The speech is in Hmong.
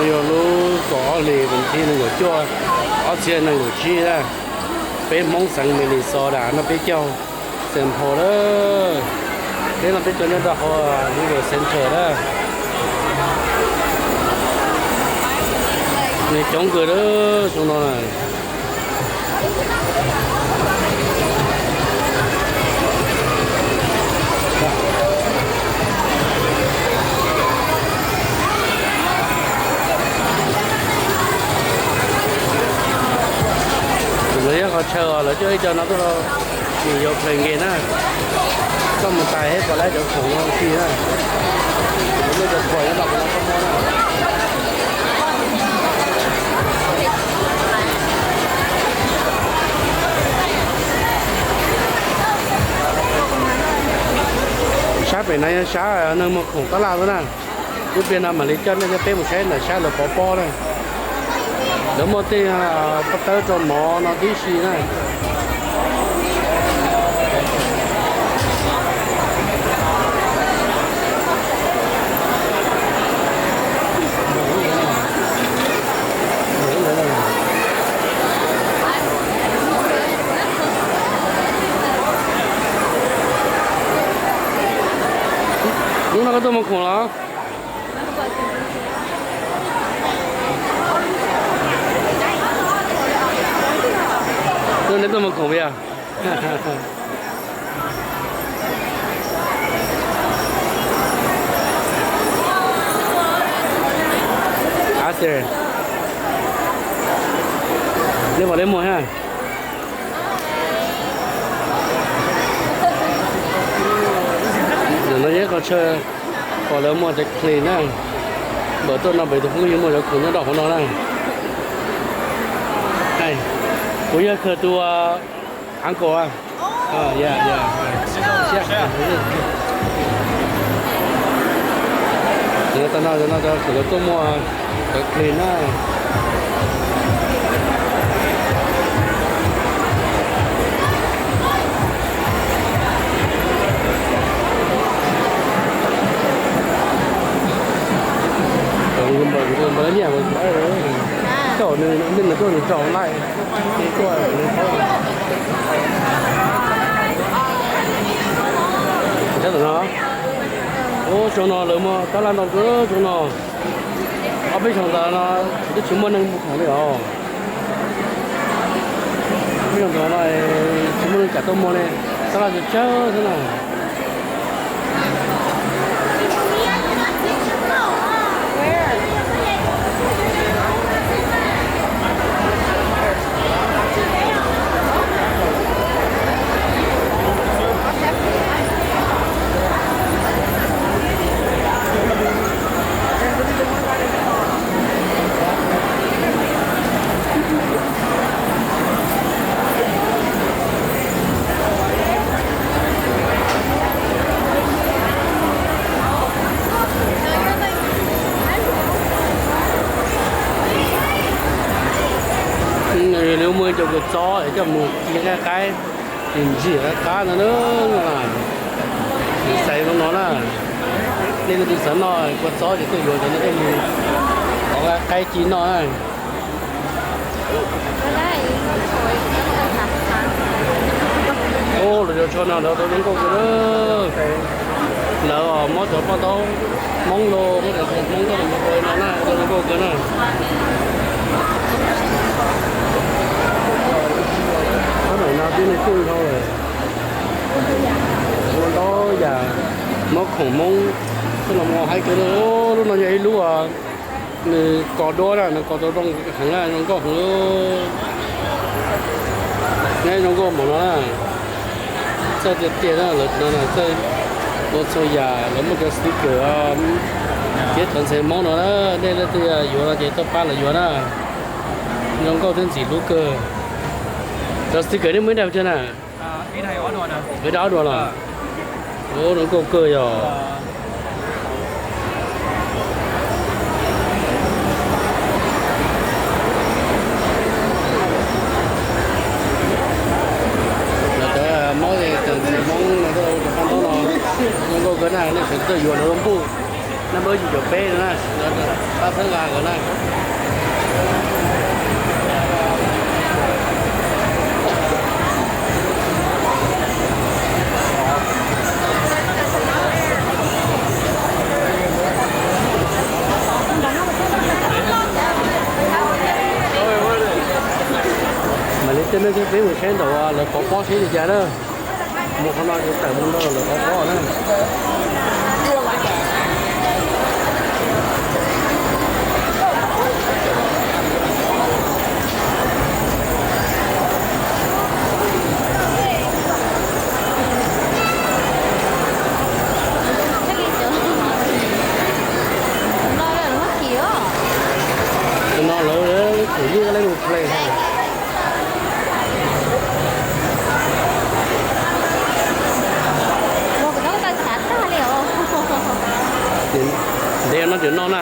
Yog lub kaum ob hlis vas thib nees nkaum cuaj, ob txhiab nees nkaum tsib na. Peb Hmoob xeev Minnesota no peb caug Saint Paul lawm. Peb no peb tuaj nyob rau hauv Hoover Center na. Nws coob kawg lawm xyoo no na. Lawv yog qhov chaw uas lawv coj ib co no tuaj, nws yuav play game na. Koj mus tais hib pom lawv cov khoom no ua si na. Lawv muaj cov toy nyob no kuv no koj muab na. Sab pem no yog sab neeg muag khoom tab laj xwb na. Lub pliag no mam li coj nej thiab peb mus saib ntawm sab lawv pov pob na. Lawv muaj tej pob tawb rau mov no tib si na. Hnub no koj tuaj muag khoom los? Tuaj, neb tuaj muag khoom yog? Neb pom leb muag ha. Ntawm no yog qhov chaw uas lawv muag cov clean na. Npawm tuaj no pem tus phooj ywg muag cov khoom nyob rau hauv no na. Kuv yog khaws tus uncle a. Tam no, tam no cov tuaj muag cov clean na. Npawm, npawm nyiaj, nws tuaj nws tsaus laij, tuaj nws paub. Tam no, ub, xyoo no lawv muag tab laj ntau kawg xyoo no. Ob peb xyoos ntawd no twb tsis muaj neeg muag khoom li os. Ob peb xyoos ntawd no tsis muaj neeg kam tuaj muag li, tab laj tsawg tsawg xwb na. Lawv muaj cov kua txob es coj mus ci qaib qaib, ntsim qaib qab no na. Xaiv zoo no na. Nej leej twg xav noj kua txob ces tuaj yuav cov no coj mus tov qaib ci noj na. Ub, lawv cov tsho no lawv tau zoo nkauj kawg na. Lawv muab cov paj ntaub Hmoob los muab cov Hmoob tuaj los ua no na, tau zoo nkauj kawg na. Tab ntawm no tib neeg kuj dhau lawm. Ua ntau yam muab khoom Hmoob coj los ua haib kawg na. Lub no yog ib lub nws kos duab na, nws kos tau zoo heev na, zoo nkauj heev. Nyob zoo nkauj npaum no na. Txawj tiag tiag na, lawv no txawj ua txhua yam, lawv muaj cov sticker thiab cov ntxhais Hmoob no na. Nej leej twg yuav no ces tuaj pab lawv yuav na. Zoo nkauj thiab ntxim hlub kawg. Cov sticker nej muaj ib daim pes tsawg na? Ib daim ob duas los? Ub, zoo nkauj kawg yog. Lawv cov Hmoob, cov ntxhais Hmoob no tuaj ua cov paj ntaub no zoo nkauj kawg na, nej sawv daws tuaj yuav lawv lub npuj. Naj npawb yim caum peb na, pab txhawb nqa nkawd na. Mam li tej neeg thiab peb mus saib ntawm lawv pov pob seb li cas na. Mus qhov no ces tawm mus no lawv pov pob na. Tus no lawv tseem yeej lawv mus play. Ntev no tseem no na.